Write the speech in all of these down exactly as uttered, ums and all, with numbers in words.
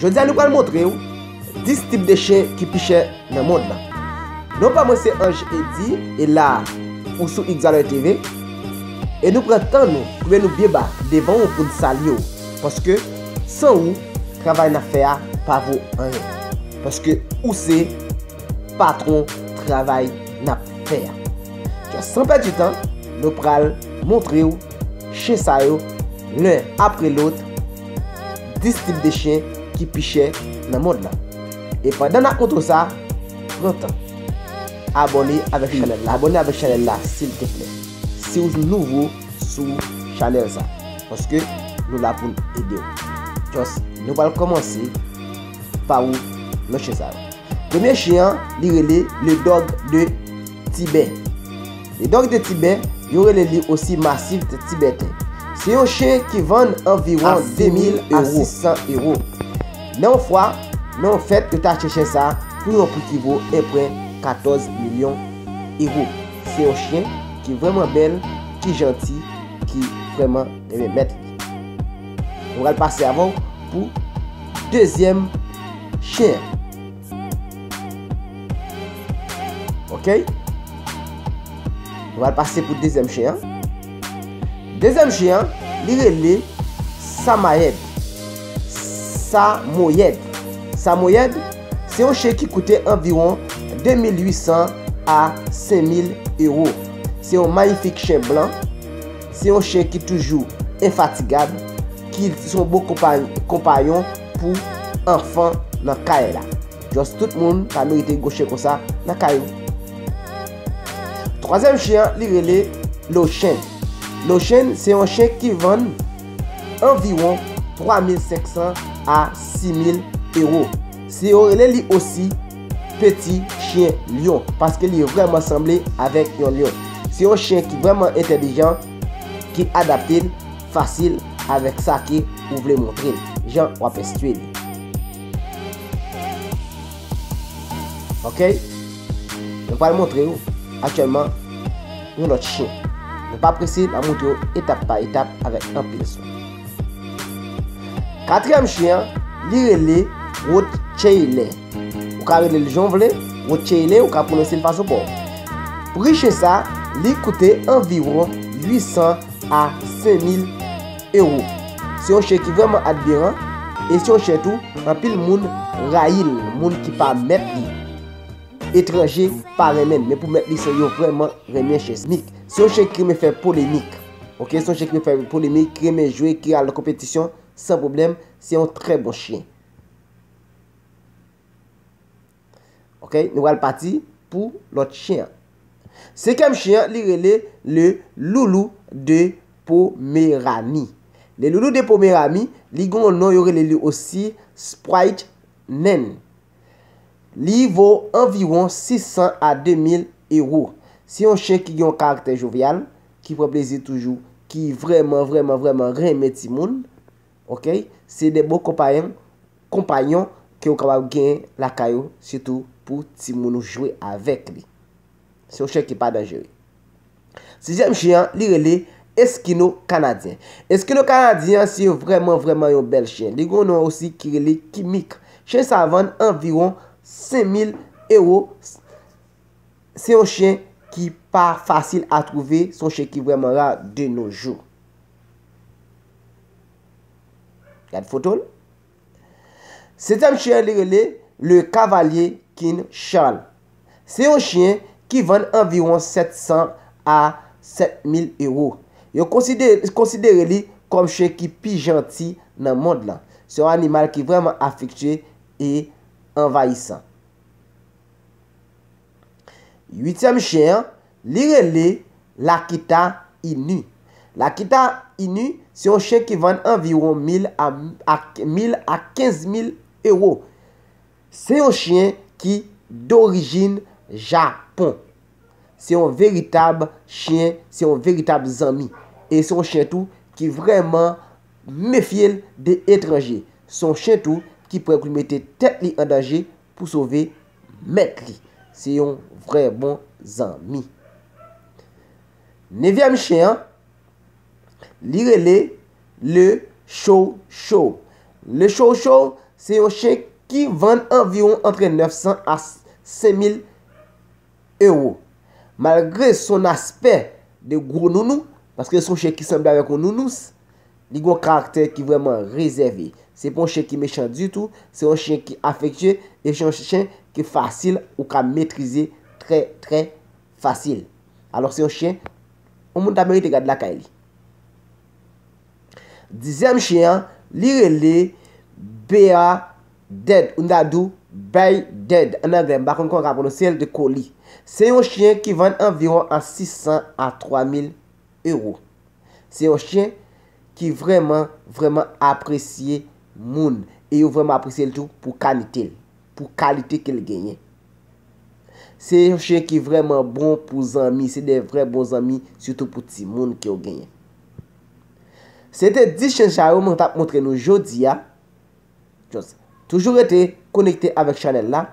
Jodi a nou pral montre w dis tip de chen ki pi chè nan mond lan. Non pa mwen se Ange Eddy, e la ou sou X Valeur T V, e nou pran tan nou, koube nou byen ba devan w pou n salye w, paske san ou, travay n ap fè a pa vo anyen, paske ou se patwon travay n ap fè a. Just san pèdi tan, nou pral montre w chen sa yo, len apre lòt, dis tip de chen ki pi chè nan mond lan. E pandan n ap montre w sa, pran tan abòne avèk chanèl la. Abòne avèk chanèl la, silteplè. Si w nouvo sou chanèl sa, paske nou la pou n ede w. Just, nou pral kòmanse pa ou lòt chen sa yo. Premye chen an, li rele Le Dog de Tibet. Le Dog de Tibet, yo rele li osi Mastiff tibétain. Se yon chen ki vann anviwon de mil a sis san ewo. Nan yon fwa, nan yon fèt, yo t achte chen sa pou yon pri ki vo enpwen katòz milyon ewo. Se yon chen ki vrèman bèl, ki janti, ki vrèman renmen mèt li. Nou pral pase avè w pou dezyèm chen an. Ok? Nou pral pase pou dezyèm chen an. Dezyèm chen an, li rele Samayèd. Samoyèd. Samoyèd, se yon chen ki koute anviwon de mil uit san a senk mil ewo. Se yon mayifik chen blan. Se yon chen ki toujou enfatigab, ki se yon bon konpay-, konpayon pou anfan nan kay la. Just tout moun pa merite gwo chen konsa nan kay ou. Twazyèm chen an, li rele Lochen. Lochen, se yon chen ki vann anviwon twa mil senk san a sis mil ewo. Se yo rele li osi peti chen lyon, paske li vrèman sanble avèk yon lyon. Se yon chen ki vrèman entèlijan, ki adapte l fasil avèk sa ke ou vle montre l, jan w ap enstwi li. Ok? Nou pral montre w aktyèlman yon lòt chen. Nou pa prese, n ap montre w etap pa etap avèk anpil swen. Katriyèm chen an, li rele Rottweiler. Ou ka rele l jan w vle, Rottweiler, ou ka pwononse l fason pa w. Pri chen sa, li koute anviwon uit san a senk mil ewo. Se yon chen ki vrèman admiran, e se yon chen tou, anpil moun rayi l, moun ki pa mèt li. Etranje pa renmen l, men pou mèt li, se yo vrèman renmen chen. Mik, se yon chen ki renmen fè polemik. Ok, se yon chen ki renmen fè polemik, ki renmen jwe, ki al nan konpetisyon, san pwoblèm, se yon trè bon chen. Ok, nou pral pati pou lòt chen an. Senkyèm chen an, li rele Le Loulou de Poméranie. Le Loulou de Poméranie, li gen yon non, yo rele li osi Sprite Nain. Li vo anviwon sis san a de mil ewo. Se yon chen ki gen yon karaktè jovyal, ki pran plezi toujou, ki vrèman, vrèman, vrèman renmen timoun. Ok? Se de bon konpayon, konpayon ke w kapab gen lakay ou, sitou pou timoun ou jwe avèk li. Se yon chen ki pa danjere. Sizyèm chen an, li rele Eskino Kanadyen. Eskino Kanadyen an, se vrèman, vrèman yon bèl chen. Li gen yon non osi ki rele Kimik. Chen sa vann anviwon senk mil ewo. Se yon chen ki pa fasil a twouve, se yon chen ki vrèman ra de nos jours. Gad foto l. Setyèm chen an, li rele Le Cavalier King Charles. Se yon chen ki vann anviwon sèt san a sèt mil ewo. Yo konsidere, konsidere li kòm chen ki pi janti nan mond lan. Se yon animal ki vrèman afektye e anvayisan. Uityèm chen an, li rele Lakita Inu. Lakita Inu, se yon chen ki vann anviwon mil a, a, mil a kenz mil ewo. Se yon chen ki dorijin Japon. Se yon veritab chen, se yon veritab zanmi. E se yon chen tou ki vrèman mefye l de etranje. Se yon chen tou ki prè pou l mete tèt li an danje pou sove mèt li. Se yon vrè bon zanmi. Nevyèm chen an, li rele Le Chow Chow. Le Chow Chow, Se yon chen ki vann anviwon antre nèf san a senk mil ewo. Malgre son aspè de gwo nounou, paske se yon chen ki sanble avèk yon nounous, li gen yon karaktè ki vrèman rezève. Se pa yon chen ki mechan ditou, se yon chen ki afektye, e se yon chen ki fasil ou ka metrize trè, trè fasil. Alò, se yon chen, yon moun ta merite gad lakay li. Dizyèm chen an, li rele Bear Dead, ou ta di w Bay Dead an anglè, m pa konn kòman yo ka pwononse l, de Collie. Se yon chen ki vann anviwon a sis san a twa mil ewo. Se yon chen ki vrèman, vrèman apresye moun. E yo vrèman apresye l tou pou kalite l, pou kalite ke l genyen. Se yon chen ki vrèman bon pou zanmi, se de vrè bon zanmi, sitou pou timoun ke w genyen. Se te dis chen sa yo mwen t ap montre nou jodi a. Just toujou rete konekte avèk chanèl la.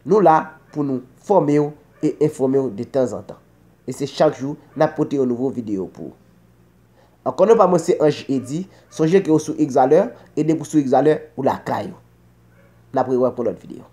Nou la pou nou fòme w e enfòme w de tanzantan. E se chak jou n ap pote yon nouvo videyo pou ou. Ankò non pa mwen se Ange Eddy. Sonje ke w sou X Valeur, e depi w sou X Valeur, ou lakay ou. N ap rewè pou lòt videyo.